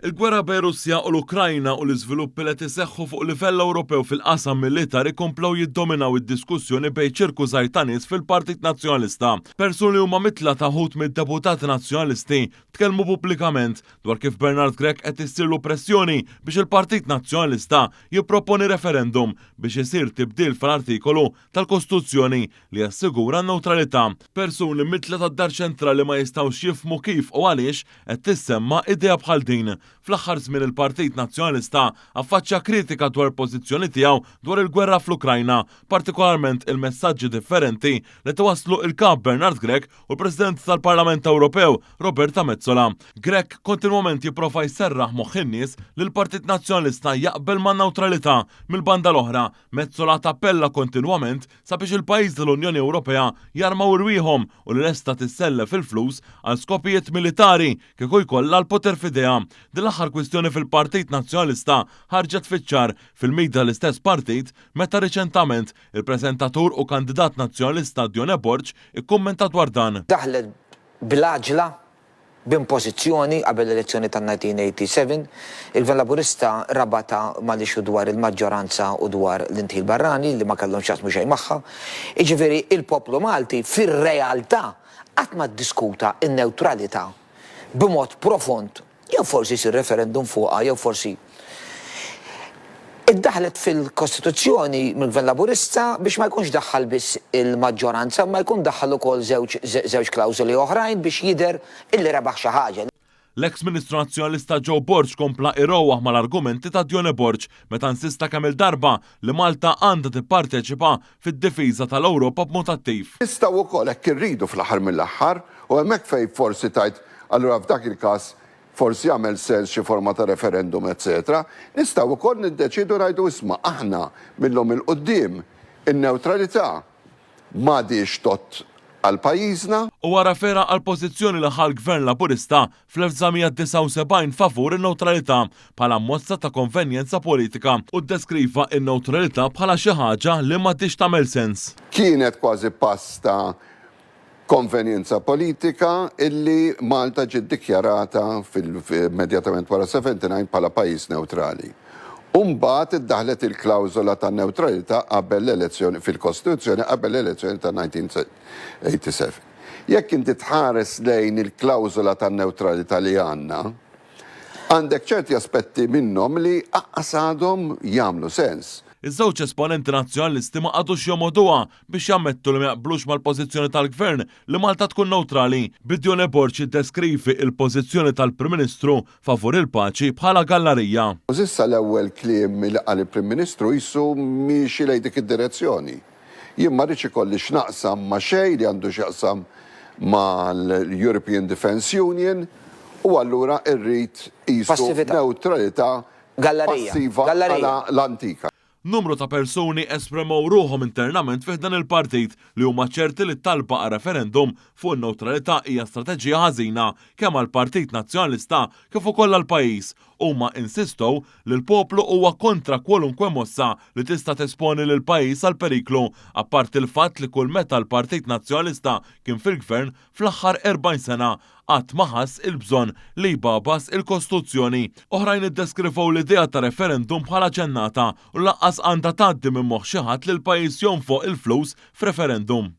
Il-gwerra bejn Russja u l-Ukrajna u l-iżviluppi li qed iseħħu fuq livell Ewropew fil-qasam militari komplew jiddominaw id-diskussjoni bejn ċirku żgħir ta' nies fil-Partit Nazzjonalista. Persuni li huma mitla ta' wħud mid-deputati Nazzjonalisti tkellmu pubblikament dwar kif Bernard Grech qed issirlu pressjoni biex il-Partit Nazzjonalista jipproponi referendum biex isir tibdil fl-artikolu tal-Kostituzzjoni li jassigura n-newtralità. Persuni mitla tad-Dar Ċentrali ma jistgħux jifhmu kif u għaliex qed tissemma idea bħal din. Fl-aħħar żmien il-Partit Nazzjonalista affaċċja kritika dwar il-pożizzjoni tiegħu dwar il-gwerra fl-Ukrajna, partikolarment il-messaġġi differenti li qed iwasslu il-Kap Bernard Grech u l-President tal-Parlament Ewropew Roberta Metsola. Grech kontinwament jipprova jserraħ moħħ in-nies li l-Partit Nazzjonalista jaqbel man-newtralità. Mill-banda l-oħra, Metsola tappella kontinwament sabiex il-pajjiżi tal-Unjoni Ewropea jarmaw irwieħhom u li lesta tissellef il-flus għal skopijiet militari kieku jkollha l-poter f'idejha. Din l-aħħar kwistjoni fil-Partit Nazzjonalista ħarġet fiċ-ċar fil-media tal-istess partit meta riċentament il-preżentatur u kandidat Nazzjonalista Dione Borg ikkummenta dwar dan. Daħlet bil-għaġla b'impożizzjoni qabel l-elezzjoni tan-1987, il-Gvern Laburista rabatha mal-issue dwar il-maġġoranza u dwar l-indħil barrani li ma kellhom x'jaqsmu xejn magħha. Jiġifieri il-poplu Malti fir-realtà qatt ma ddiskuta n-newtralità b'mod profond jew forsi jsir referendum fuqha jew forsi Iddaħħlet fil-Kostituzzjoni mill-Gvern Laburista biex ma jkunx daħħal biss il-maġġoranza imma jkun daħħal ukoll żewġ żewġ klawżoli oħrajn biex jidher illi rebaħ xi ħaġa. L-eks Ministru Nazzjonalista Joe Borg kompla irewwaħ mal-argumenti ta' Dione Borg meta insista kemm-il darba li Malta għandha tipparteċipa fid-difiża tal-Ewropa b'mod attiv. Nistgħu wkoll hekk irridu fl-aħħar mill-aħħar, u hemmhekk fejn forsi tgħid allura f'dak il-każ forsi jagħmel sens xi forma ta' referendum etc. Nistgħu wkoll niddeċiedu ngħidu isma' aħna mil-lum 'il quddiem in-newtralità m'għadhiex tgħodd għal pajjiżna. Huwa rrefera għall-pożizzjoni li ħa l-Gvern Laburista fl-1979 favur in-newtralità bħala mozza ta' konvenjenza politika u ddeskriva n-newtralità bħala xi ħaġa li m'għadhiex tagħmel sens. Kienet kważi pass ta' konvenjenza politika illi Malta ġiet dikjarata immedjatament wara 79 bħala pajjiż newtrali. U mbagħad iddaħħlet il-klawżola tan-newtralità qabel l-elezzjoni fil-Kostituzzjoni qabel l-elezzjoni ta' 1987. Jekk inti tħares lejn il-klawżola tan-newtralità li għandna, għandek ċerti aspetti minnhom li aqqas għadhom jagħmlu sens. Iż-żewġ esponenti Nazzjonalisti ma qagħdux jomogħduha biex jammettu li ma jaqblux mal-pożizzjoni tal-Gvern li Malta tkun newtrali, bi Dione Borg jiddeskrivi il-pożizzjoni tal-Prim Ministru favur il-paċi bħala gallarija. U s'issa l-ewwel kliem li qal il-Prim Ministru qisu miexi lejn dik id-direzzjoni. Jien ma rridx ikolli x'naqsam ma' xejn li għandu x'jaqsam mal-European Defence Union u allura rrid qisu newtralità passiva għala l-antika. Numru ta' persuni espremew ruħhom internament fi ħdan il-partit li huma ċerti li t-talba għal referendum fuq in-newtralità hija strateġija ħażina kemm għall-Partit Nazzjonalista kif ukoll għall-pajjiż. Huma insistow li l-poplu huwa kontra kwalunkwe mossa li tista' tesponi lill-pajjiż għall-periklu, apparti l-fatt li kull meta l-Partit Nazzjonalista kien fil-Gvern fl-aħħar 40 sena qatt ma ħass il-bżonn li jbagħbas il-Kostituzzjoni. Oħrajn iddeskrivew l-idea ta' referendum bħala ġennata u lanqas għandha tgħaddi minn moħħ xi ħadd li l-pajjiż jonfoq il-flus f'referendum.